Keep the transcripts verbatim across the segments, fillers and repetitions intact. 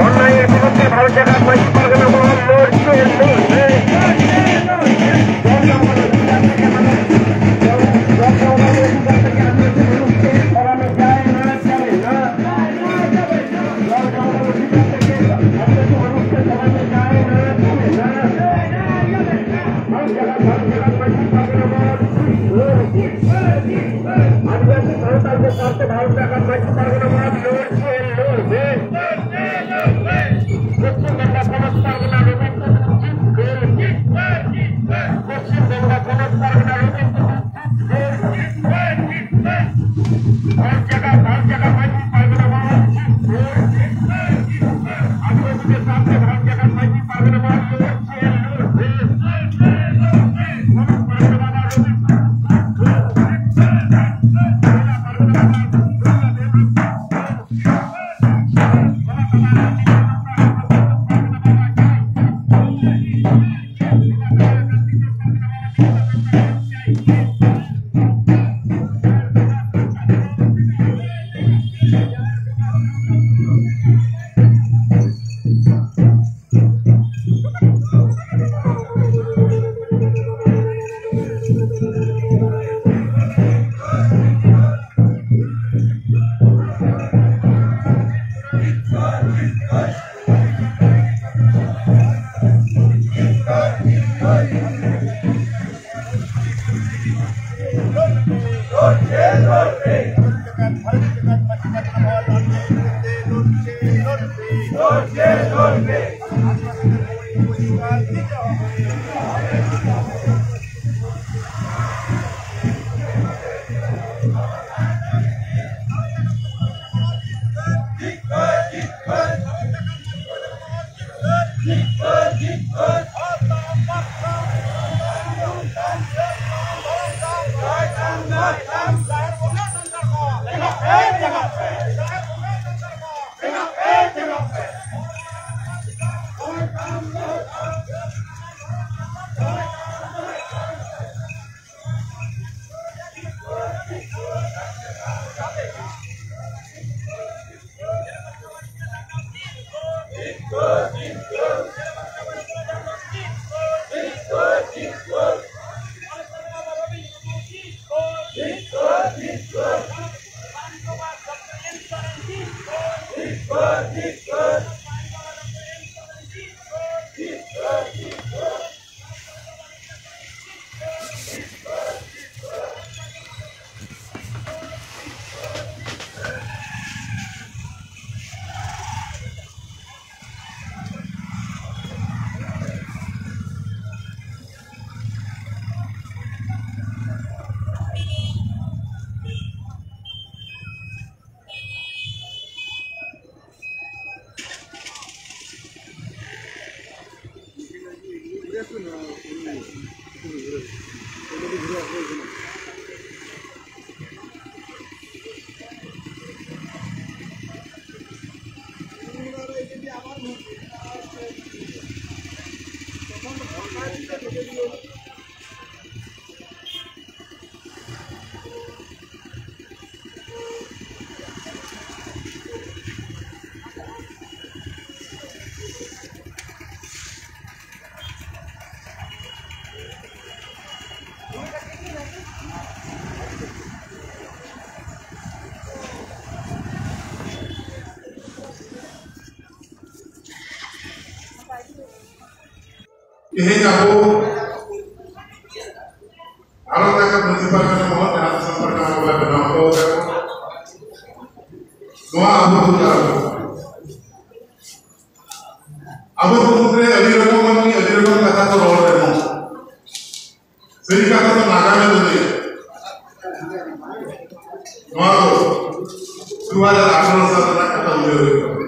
অন্যায়ের বিরুদ্ধে ভারত জাকাত মাঝি পারগানা মহল লড়ছে, লড়বে। আদিবাসী সাঁওতালদের স্বার্থে ভারত জাকাত মাঝি পারগানা মহল লড়ছে, লড়বে। পশ্চিমবঙ্গ পুনঃ পারগানা রবীন্দ্র পশ্চিমবঙ্গ পুনঃ পারগানা রবীন্দ্র ভারত জাকাত, ভারত জাকাত মাঝি পারগানা মহল। আদিবাসীদের স্বার্থে ভারত জাকাত মাঝি পারগানা মহল লড়ছে, লড়বে। ᱛᱮᱦᱮᱧ ᱟᱵᱚ ᱵᱷᱟᱨᱚᱛ ᱡᱟᱠᱟᱛ ᱢᱟᱹᱡᱷᱤ ᱯᱟᱨᱜᱟᱱᱟ ᱢᱚᱦᱚᱞ ᱡᱟᱦᱟᱸ ᱫᱤᱥᱚᱢ ᱯᱟᱨᱜᱟᱱᱟ ᱵᱚᱱ ᱵᱮᱱᱟᱣ ᱦᱚᱴᱚ ᱟᱠᱟᱫ ᱠᱚ, ᱱᱚᱣᱟ ᱟᱵᱚ ᱠᱚ ᱫᱟᱨᱟᱢ ᱠᱚ᱾ ᱟᱵᱚ ᱠᱚ ᱢᱩᱫᱽᱨᱮ ᱟᱹᱰᱤ ᱨᱚᱠᱚᱢ ᱢᱟᱹᱱᱢᱤ ᱟᱹᱰᱤ ᱨᱚᱠᱚᱢ ᱠᱟᱛᱷᱟ ᱠᱚ ᱨᱚᱲ ᱨᱮᱦᱚᱸ, ᱥᱟᱹᱨᱤ ᱠᱟᱛᱷᱟ ᱫᱚ ᱱᱟᱜᱟᱢᱮ ᱞᱟᱹᱭᱟ᱾ ᱱᱚᱣᱟ ᱫᱚ ᱫᱩ ᱦᱟᱡᱟᱨ ᱟᱴᱷᱟᱨᱚ ᱥᱟᱞ ᱨᱮᱱᱟᱜ ᱠᱟᱛᱷᱟ ᱩᱭᱦᱟᱹᱨ ᱦᱩᱭᱩᱜ ᱠᱟᱱᱟ᱾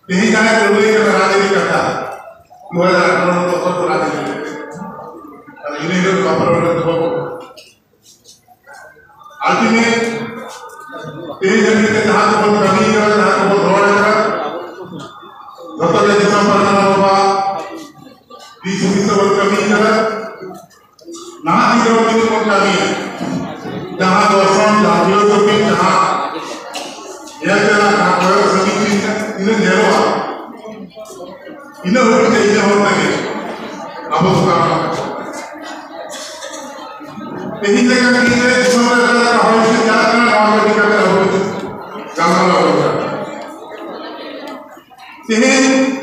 ᱛᱮᱦᱮᱧ ᱡᱟᱦᱟᱸᱭ ᱠᱚ ᱞᱟᱹᱭ ᱠᱟᱫᱟ ᱨᱟᱡᱽᱟᱹᱨᱤ ᱠᱟᱛᱷᱟ, ᱫᱩ ᱦᱟᱡᱟᱨ ᱟᱴᱷᱟᱨᱚ ᱨᱮᱱᱟᱜ ᱵᱚᱪᱷᱚᱨ ᱫᱚ ᱨᱟᱡᱽᱟᱹᱨᱤ ᱠᱟᱛᱷᱟ᱾ ᱟᱨ ᱤᱱᱟᱹ ᱦᱤᱞᱳᱜ ᱵᱟᱯᱞᱟ ᱚᱲᱟᱜ ᱨᱮ ᱫᱚᱦᱚ ᱠᱚ᱾ Ultimate, ᱛᱮᱦᱮᱧ ᱫᱷᱟᱹᱵᱤᱡ ᱛᱮ ᱡᱟᱦᱟᱸ ᱠᱚᱵᱚᱱ ᱠᱟᱹᱢᱤ ᱠᱟᱫᱟ, ᱡᱟᱦᱟᱸ ᱠᱚᱵᱚᱱ ᱨᱚᱲ ᱠᱟᱫᱟ, ᱡᱚᱛᱚ ᱜᱮ ᱫᱤᱥᱚᱢ ᱯᱟᱨᱜᱟᱱᱟ ᱵᱟᱵᱟ ᱫᱤᱥ ᱦᱩᱫᱤᱥ ᱛᱮᱵᱚᱱ ᱠᱟᱹᱢᱤ ᱠᱟᱫᱟ᱾ ᱱᱟᱦᱟᱜ ᱫᱤᱱ ᱨᱮ ᱡᱩᱫᱤ ᱵᱚᱱ ᱠᱟᱹᱢᱤᱭᱟ, ᱡᱟᱦᱟᱸ ᱫᱚᱨᱥᱚᱱ, ᱡᱟᱦᱟᱸ ᱯᱷᱤᱞᱳᱥᱚᱯᱷᱤ, ᱡᱟᱦᱟᱸ ᱧᱮᱞ ᱛᱮᱱᱟᱜ, ᱡᱟᱦᱟᱸ ᱠᱚᱭᱚᱜ ᱥᱟᱺᱜᱤᱧ ᱛᱤᱱᱟᱹᱜ ᱧᱮᱞᱚᱜᱼᱟ, ᱤᱱᱟᱹ ᱦᱟᱹᱵᱤᱡ ᱛᱮ ᱤᱱᱟᱹ ᱦᱚᱨ ᱛᱮᱜᱮ ᱟᱵᱚ ᱫᱚ ᱛᱟᱲᱟᱢ ᱞᱟᱜᱟᱜ ᱛᱟᱵᱚᱱᱟ᱾ ᱛᱮᱦᱮᱧ ᱞᱮᱠᱟᱱ ᱫᱤᱱ ᱨᱮ ᱫᱤᱥᱚᱢ ᱨᱮ ᱚᱠᱟ ᱞᱮᱠᱟ ᱦᱚᱭ ᱦᱤᱸᱥᱤᱫ ᱪᱟᱞᱟᱜ ᱠᱟᱱᱟ, ᱱᱚᱣᱟ ᱠᱚ ᱤᱫᱤ ᱠᱟᱛᱮ ᱟᱵᱚ ᱠᱤᱪᱷᱩ ᱜᱟᱞᱢᱟᱨᱟᱣ ᱫᱚᱨᱠᱟᱨ᱾ ᱛᱮᱦᱮᱧ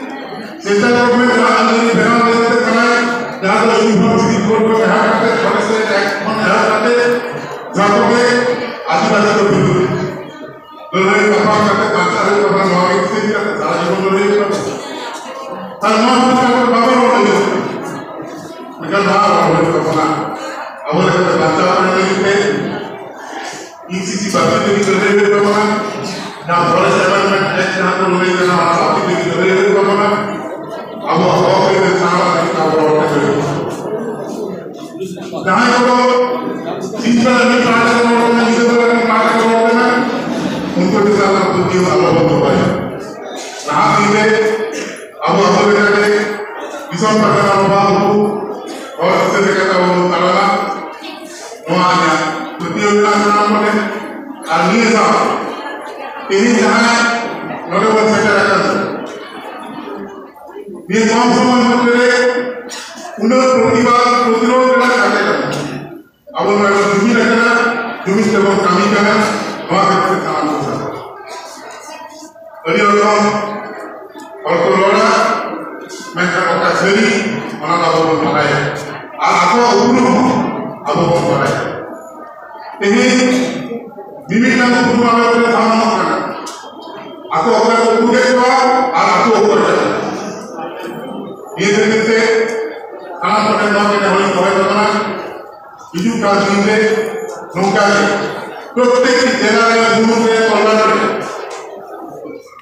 central government ᱡᱟᱦᱟᱸ ᱟᱹᱱ ᱟᱹᱨᱤ ᱵᱮᱱᱟᱣ ᱞᱟᱹᱜᱤᱫ ᱠᱟᱱᱟᱭ, ᱡᱟᱦᱟᱸ ᱫᱚ Uniform Civil Code ᱠᱷᱚᱱ ᱮᱦᱚᱵ ᱠᱟᱛᱮ, Forest Act ᱠᱷᱚᱱ ᱮᱦᱚᱵ ᱠᱟᱛᱮ ᱡᱚᱛᱚ ᱜᱮ ᱟᱹᱫᱤᱵᱟᱹᱥᱤ ᱠᱚ ᱵᱤᱨᱩᱫᱷ ᱞᱟᱹᱲᱦᱟᱹᱭ ᱛᱟᱯᱟᱢ ᱠᱟᱛᱮ ᱵᱟᱧᱪᱟᱣ ᱦᱩᱭᱩᱜ ᱛᱟᱵᱚᱱᱟ᱾ ᱱᱚᱣᱟ ᱜᱮ ᱪᱮᱫ ᱠᱟᱛᱮ ᱥᱟᱨᱟ ᱡᱤᱵᱚᱱ ᱞᱟᱹᱲᱦᱟᱹᱭ ᱦᱩᱭᱩᱜ ᱛᱟᱵᱚᱱᱟ᱾ ᱟᱨ ᱱᱚᱣᱟ ᱥᱚᱨᱠᱟᱨ ᱫᱚ ᱵᱟᱵᱚᱱ ᱨᱚᱲ ᱞᱟᱹᱜᱤᱫ᱾ ᱢᱮᱱᱠᱷᱟᱱ ᱱᱚᱣᱟ ᱨᱚᱲ ᱦᱩᱭᱩᱜ ᱛᱟᱵᱚᱱᱟ᱾ ᱟᱵᱚ ᱞᱮᱠᱟᱛᱮ ᱵᱟᱧᱪᱟᱣ ᱛᱟᱦᱮᱸ ᱞᱟᱹᱜᱤᱫ ᱛᱮ E C C ᱵᱟᱹᱛᱤᱞ ᱞᱟᱹᱜᱤᱫ ᱞᱟᱹᱲᱦᱟᱹᱭ ᱦᱩᱭᱩᱜ ᱛᱟᱵᱚᱱᱟ᱾ ᱡᱟᱦᱟᱸ Forest Amendment Act ᱡᱟᱦᱟᱸ ᱠᱚ ᱞᱟᱹᱲᱦᱟᱹᱭ ᱠᱟᱱᱟ, ᱚᱱᱟ ᱵᱟᱹᱛᱤᱞ ᱞᱟᱹᱜᱤᱫ ᱞᱟᱹᱲᱦᱟᱹᱭ ᱦᱩᱭᱩᱜ ᱛᱟᱵᱚᱱᱟ᱾ ᱟᱵᱚᱣᱟᱜ ᱦᱚᱠ ᱟᱹᱭᱫᱟᱹᱨ ᱥᱟᱶ ᱞᱟᱹᱜᱤᱫ ᱟᱵᱚ ᱨᱚᱲ ᱛᱮ ᱦᱩᱭᱩᱜ ᱛᱟᱵᱚᱱᱟ᱾ ᱡᱟᱦᱟᱸᱭ ᱠᱚᱫᱚ ᱥᱤᱧ ᱵᱮᱲᱟ ᱢᱤᱫ ᱯᱟᱦᱴᱟ ᱠᱚ ᱨᱚᱲ ᱠᱟᱱᱟ, ᱧᱤᱫᱟᱹ ᱵᱮᱲᱟ ᱢᱤᱫ ᱯᱟᱦᱴᱟ ᱠᱚ ᱨᱚᱲ ᱠᱟᱱᱟ, ᱩᱱᱠᱩ ᱪᱮᱛᱟᱱ ᱨᱮ ᱯᱟᱹᱛᱭᱟᱹᱣ ᱟᱞᱚ ᱵᱚᱱ ᱫᱚᱦᱚᱭᱟ᱾ ᱱᱟᱦᱟᱜ ᱫᱤᱱ ᱨᱮ ᱟᱵᱚ ᱟᱵᱚ ᱞᱮᱠᱟᱛᱮ ᱫᱤᱥᱚᱢ ᱯᱟᱨᱜᱟᱱᱟ ᱵᱟᱵᱟ ᱵᱟᱹᱵᱩ ᱦᱚᱨ ᱫᱤᱥᱟᱹ ᱞᱮᱠᱟᱛᱮ ᱟᱵᱚ ᱵᱚᱱ ᱛᱟᱲᱟᱢᱟ᱾ ᱱᱚᱣᱟ ᱤᱧᱟᱹᱜ ᱯᱟᱹᱛᱭᱟᱹᱣ ᱢᱮᱱᱟᱜᱼᱟ ᱥᱟᱱᱟᱢ ᱠᱚᱴᱷᱮᱱ᱾ ᱟᱨ ᱱᱤᱭᱟᱹ ᱥᱟᱶ ᱛᱮᱦᱮᱧ ᱡᱟᱦᱟᱸᱭ ᱱᱚᱰᱮ ᱵᱚᱱ ᱥᱮᱴᱮᱨ ᱟᱠᱟᱱ ᱫᱚ, ᱱᱤᱭᱟᱹ ᱠᱚᱢ ᱥᱚᱢᱚᱭ ᱢᱚᱫᱽᱫᱷᱮ ᱨᱮ ᱩᱱᱟᱹᱜ ᱯᱨᱚᱛᱤᱵᱟᱫ ᱯᱨᱚᱛᱤᱨᱳᱫ ᱨᱮᱱᱟᱜ ᱠᱟᱛᱷᱟ ᱠᱟᱱᱟ᱾ ᱟᱵᱚ ᱱᱚᱰᱮ ᱵᱚᱱ ᱡᱩᱢᱤᱫ ᱟᱠᱟᱱᱟ, ᱡᱩᱢᱤᱫ ᱛᱮᱵᱚᱱ ᱠᱟᱹᱢᱤ ᱠᱟᱱᱟ᱾ ᱱᱚᱣᱟ ᱠᱷᱟᱹᱛᱤᱨ ᱛᱮ ᱥᱟᱱᱟᱢ ᱠᱚ ᱥᱟᱶ ᱟᱹᱰᱤ ᱨᱚᱠᱚᱢ ᱦᱚᱲ ᱠᱚ ᱨᱚᱲᱟ, ᱢᱮᱱᱠᱷᱟᱱ ᱚᱠᱟ ᱥᱟᱹᱨᱤ ᱚᱱᱟ ᱫᱚ ᱟᱵᱚ ᱵᱚᱱ ᱵᱟᱲᱟᱭᱟ, ᱟᱨ ᱟᱠᱚᱣᱟᱜ ᱩᱯᱨᱩᱢ ᱦᱚᱸ ᱟᱵᱚ ᱵᱚᱱ ᱵᱟᱲᱟᱭᱟ᱾ ᱛᱮᱦᱮᱧ ᱢᱤᱢᱤᱫᱴᱟᱝ ᱩᱯᱨᱩᱢ ᱟᱞᱮ ᱞᱮ ᱥᱟᱢᱟᱝᱚᱜ ᱠᱟᱱᱟ, ᱟᱠᱚ ᱚᱠᱟ ᱠᱚ ᱩᱯᱨᱩᱢᱮᱫ ᱠᱚᱣᱟ ᱟᱨ ᱟᱠᱚ ᱚᱠᱚᱭ ᱠᱟᱱᱟ᱾ ᱱᱤᱭᱟᱹ ᱠᱷᱟᱹᱛᱤᱨ ᱛᱮ ᱥᱟᱱᱟᱢ ᱠᱚᱴᱷᱮᱱ ᱱᱚᱣᱟ ᱜᱮ ᱱᱮᱦᱚᱨᱤᱧ ᱫᱚᱦᱚᱭ ᱛᱟᱵᱚᱱᱟ, ᱦᱤᱡᱩᱜ ᱠᱟᱱ ᱫᱤᱱ ᱨᱮ ᱱᱚᱝᱠᱟ ᱜᱮ ᱯᱨᱚᱛᱮᱠ ᱡᱮᱞᱟ ᱨᱮ, ᱢᱩᱞᱩᱠ ᱨᱮ, ᱛᱚᱞᱟ ᱨᱮ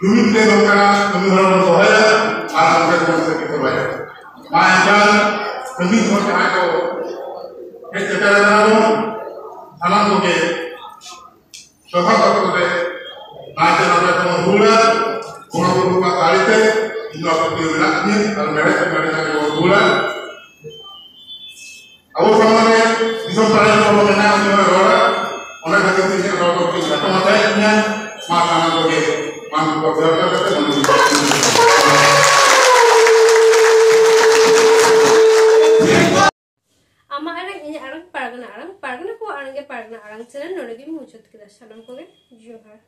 ᱡᱩᱢᱤᱫ ᱛᱮ ᱱᱚᱝᱠᱟᱱᱟᱜ ᱠᱟᱹᱢᱤ ᱦᱚᱨᱟ ᱵᱚᱱ ᱫᱚᱦᱚᱭᱟ ᱟᱨ ᱱᱚᱝᱠᱟ ᱜᱮᱵᱚᱱ ᱥᱟᱹᱠᱷᱤ ᱛᱚᱨᱟᱭᱟ᱾ ᱢᱟ ᱮᱱᱠᱷᱟᱱ ᱥᱟᱺᱜᱤᱧ ᱠᱷᱚᱱ ᱡᱟᱦᱟᱸᱭ ᱠᱚ ᱦᱮᱡ ᱥᱮᱴᱮᱨ ᱟᱠᱟᱱᱟ ᱵᱚᱱ, ᱥᱟᱱᱟᱢ ᱠᱚᱜᱮ ᱡᱚᱛᱷᱟᱛ ᱚᱠᱛᱚ ᱨᱮ ᱱᱟᱭᱛᱮ ᱱᱟᱯᱟᱭ ᱛᱮᱵᱚᱱ ᱨᱩᱣᱟᱹᱲᱟ᱾ ᱵᱚᱸᱜᱟ ᱵᱩᱨᱩ ᱠᱚᱣᱟᱜ ᱫᱟᱲᱮ ᱛᱮ ᱤᱧ ᱱᱚᱣᱟ ᱯᱟᱹᱛᱭᱟᱹᱣ ᱢᱮᱱᱟᱜ ᱛᱤᱧᱟᱹ ᱟᱨ ᱢᱮᱲᱦᱮᱫ ᱛᱮ ᱢᱮᱲᱦᱮᱫ ᱡᱟᱸᱜᱟ ᱵᱚᱱ ᱨᱩᱣᱟᱹᱲᱟ᱾ ᱟᱵᱚ ᱥᱟᱢᱟᱝ ᱨᱮ ᱫᱤᱥᱚᱢ ᱯᱟᱲᱦᱮ ᱠᱚ ᱢᱮᱱᱟᱜᱼᱟ, ᱩᱱᱤ ᱦᱚᱸᱭ ᱨᱚᱲᱟ᱾ ᱚᱱᱟ ᱠᱷᱟᱹᱛᱤᱨ ᱛᱮ ᱤᱧᱟᱹᱜ ᱨᱚᱲ ᱫᱚ ᱠᱟᱹᱴᱤᱡ ᱠᱷᱟᱴᱚ ᱢᱟᱪᱷᱟ ᱧᱚᱜ ᱜᱮᱭᱟ᱾ ᱢᱟ ᱥᱟᱱᱟᱢ ᱠᱚᱜᱮ ᱢᱟᱱ ᱠᱚ ᱡᱚᱦᱟᱨ ᱠᱟᱛᱮ ᱢᱟᱱ ᱟᱢᱟᱜ ᱟᱲᱟᱝ, ᱤᱧᱟᱹᱜ ᱟᱲᱟᱝ, ᱯᱟᱨᱜᱟᱱᱟ ᱟᱲᱟᱝ, ᱯᱟᱨᱜᱟᱱᱟ ᱠᱚᱣᱟᱜ ᱟᱲᱟᱝ ᱜᱮ ᱯᱟᱨᱜᱟᱱᱟ ᱟᱲᱟᱝ ᱪᱮᱱᱮᱞ ᱱᱚᱰᱮ ᱜᱤᱧ ᱢᱩᱪᱟᱹᱫ ᱠᱮᱫᱟ᱾ ᱥᱟᱱᱟᱢ ᱠᱚᱜᱮ ᱡᱚᱦᱟᱨ᱾